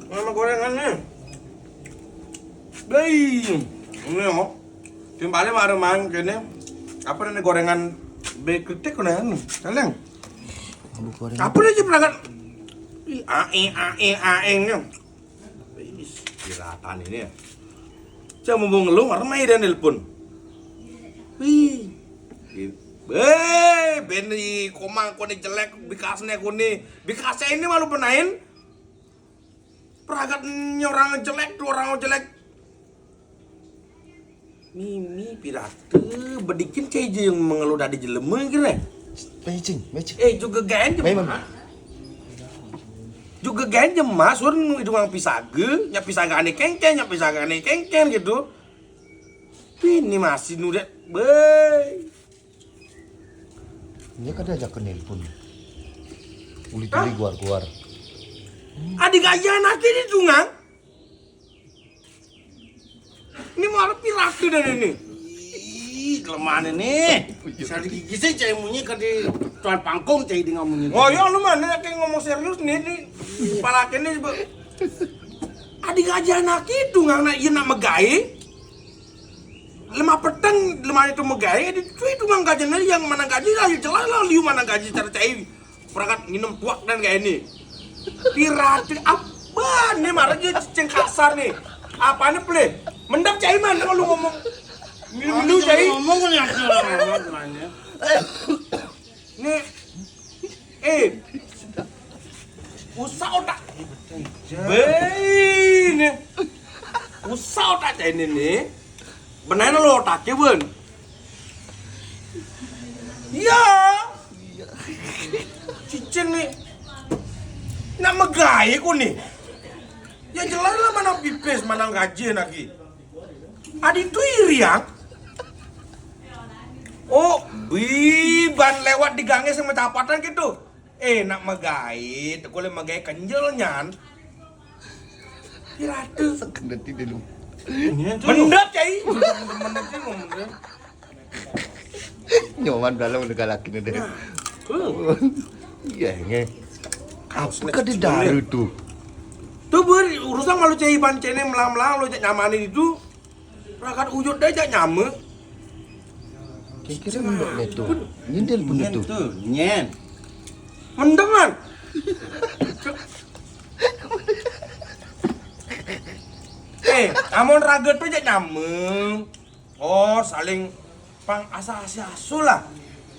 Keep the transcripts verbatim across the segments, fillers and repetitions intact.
Sama gorengannya. Beuh. Ini yo. Timbale mare mang kene. Apa nih gorengan be kritik kena anu. Kaleng. Apa nih perangkat? Ih, ae ae ae nya. Wis, piratan ini ya. Saya mau ngeluh, remai dia nelpon. Wih. Weh, beni komang kone jelek, bikasnya kone. Bikasnya ini malu benain. Peragat orang jelek, tuh orang jelek. Mimi pirate, bedikin cai je yang mengeluh dari jelema kira. Mecing, mecing. Eh, juga ganjem. Mai, mai. Juga ganjem, Mas. Urang itu uang pisaga, nya pisaga ane kengken, nya pisaga ane kengken gitu. Ini masih nudet, beuh. Ini kan diajak ke nelpon. Uli-tuli guar-guar. Adik aja anaknya di tungang. Ini mau apa pirate dan ini? Ih, kelemahan ini. Bisa digigit sih cai munyi ke di tuan pangkung cai di ngomongin. Oh, ya lu mana kayak ngomong serius nih, nih. Kepala kene, Bang. Adik aja anak itu nggak nak iya nak megai. Lemah peteng, lemah itu megai, itu itu mang gaji yang mana gaji lah, jelas lah liu mana gaji cara cai. Perangkat nginem puak dan kayak ini. Pirate apa nih, marah dia cicing kasar nih. Apa nih, ple? Mendap cai mana kalau ngomong? Minum dulu cai. Ngomong nih, asal ngomong nanya. Nih. Eh. Usah otak. Be, nih. Usah otak cai ini nih. Benain lo otaknya, Bun. Iya. Cicing nih. Nak megai ku nih. Ya jelas lah mana pipis, mana gaji lagi. Adi tu iri ya. Oh, biban lewat di gangnya sama capatan gitu. Eh, nak megai, tuh boleh megai kenjel nyan. Pirate. Sekendet di dulu. Ini tuh. Mendap, cai. Mendap sih ngomongnya. Nyoman dalam udah galakin deh. Tuh. Iya, nge. Apa ke di daru tuh? Tuh ber urusan malu cai ban cene melang-melang lo cak nyamane itu. Rakat uyut deh cak nyame. Kira-kira mendok deh tuh. Nyintil pun Nyen itu. Tuh, nyen. Mendeman. Eh, amun raga tuh cak nyame. Oh, saling pang asa asi asu lah.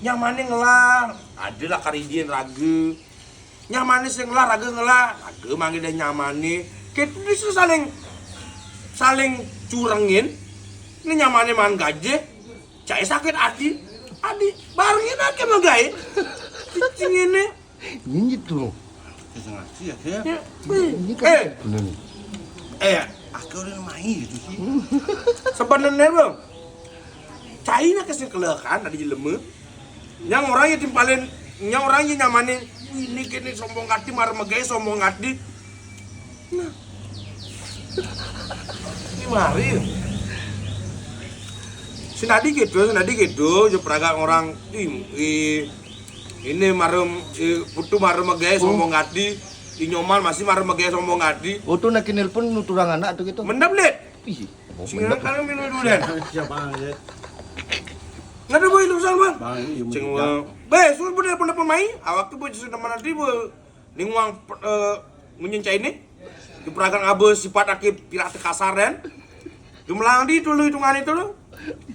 Nyamane ngelah, ada lah karidin raga. Nyamane sing ngelah, raga ngelah, raga manggil dia nyamane. Kita bisa saling saling curengin. Ini nyamane man gaje, cai sakit hati. Adi, barengin aja megai. Cicing ini. Ini tuh. Sengaja ya, ya. Ini kan eh, bener nih. Eh, aku udah main gitu sih. Sebenarnya bang, cai nak kasih kelekan tadi jelema. Yang orang yang timpalin, yang orang yang nyamanin ini kini sombong hati, marah megai sombong hati. Nah, ini mari. Senadi gitu, senadi gitu, jo peraga orang ini, ini marem, eh, putu marem megai sombong hati. Inyoman masih marem megai sombong hati. Oh tuh nak nelpon nuturang anak tuh gitu. Mendap deh. Ih, oh, sing mendap. Kan minum dulu deh. Siapa ya? Nggak ada boy urusan bang. Bang ini ceng bang. Be, suruh bener pun dapat main. Awak tuh boy sudah mana tiba. Ning wang eh, munyin cai ini. Di peragan abe sifat aki pirate kasar dan. Gemelang di dulu hitungan itu lo.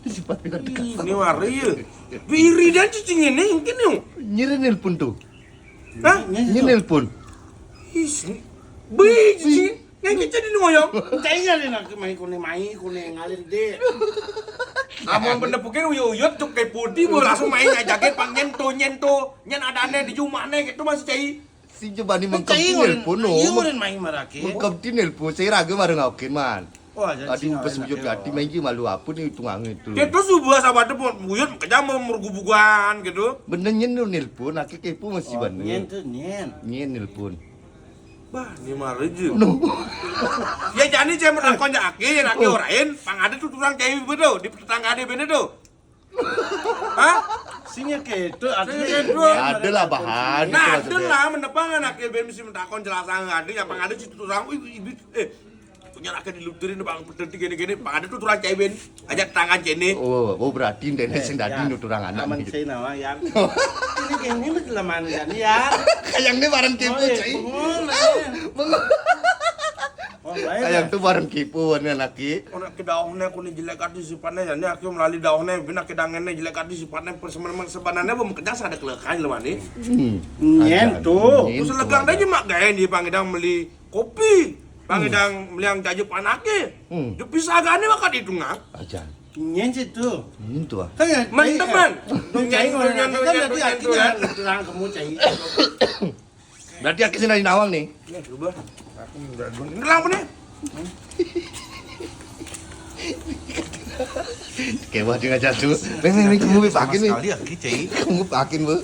Sifat pirate kasar. Ini wari ya. Iri dan cicing ini mungkin yuk. Nyiri nelpon tuh. Hah? Nyiri nelpon. Ih, bih cicing. Yang kita di ngoyong. Cai ngalin aku main kune main kune ngalin deh. Amun bener pukir uyut-uyut tuh kayak putih bu langsung main ngajakin pang nyento nyento nyen ada aneh di rumah aneh gitu masih cai. Si jebani mengkep nelpon no. Iya udah main marake. Mengkep di nelpon saya raga mareng aukin man. Oh aja. Tadi pas uyut gati main ki malu apa nih tungange itu. Kita subuh sama tuh buyut kerja mau mergubugan gitu. Bener nyen nelpon aki kepo masih bener. Nyen tuh nyen. Nyen nelpon. Bah, ini mah rezeki. No. Ya jani saya menakon ya aki, yang aki orain, pang ada tuh orang kayak gitu di tetangga dia bener tuh. Hah? Sing ya kéto, Sing ya kéto. Ada lah bahan. Nah, Itu dan maksudnya. Lah menepang anak ya ben mesti mentakon jelasan ada ya pang ada situ orang wih ibi eh punya rakyat diluturin bang pedeti gini-gini pang ada tuh orang cai ben aja tangan cene. Oh, oh berarti ndene sing dadi nuturang anak Aman gitu. Saya nawa ya. Ini gini mah kelemahan kan ya. Kayaknya bareng kepo, iya, Cai. Bengong lah. Bengong. Oh, baik. Kayak tuh bareng kepo nih laki. Orang ke daunnya aku nih jelek hati sifatnya ya ini aku melalui daunnya bina kedangnya jelek hati sifatnya persemen sebenarnya belum kerja ada kelekan lu mani. Hmm. Nyen tuh. Nyen. Terus legang aja mak gaya di pangidang beli kopi. Pangidang beli yang jaje panake. Hmm. Dia bisa gani makan itu ngak. Ajan. Nyen situ. Ini tuh ah. Kan ya, Teman-teman. Tuh cai Nyen, orang nyen, kan nyen, berarti nyen, artinya nyen. Terang kamu cai. Berarti aku sini nawang nih. Ya, coba. Aku udah dulu. Ini lampu nih. Kayak wajah aja tuh. Meng meng meng kamu pakin nih. Sekali aki cai. Kamu pakin bu.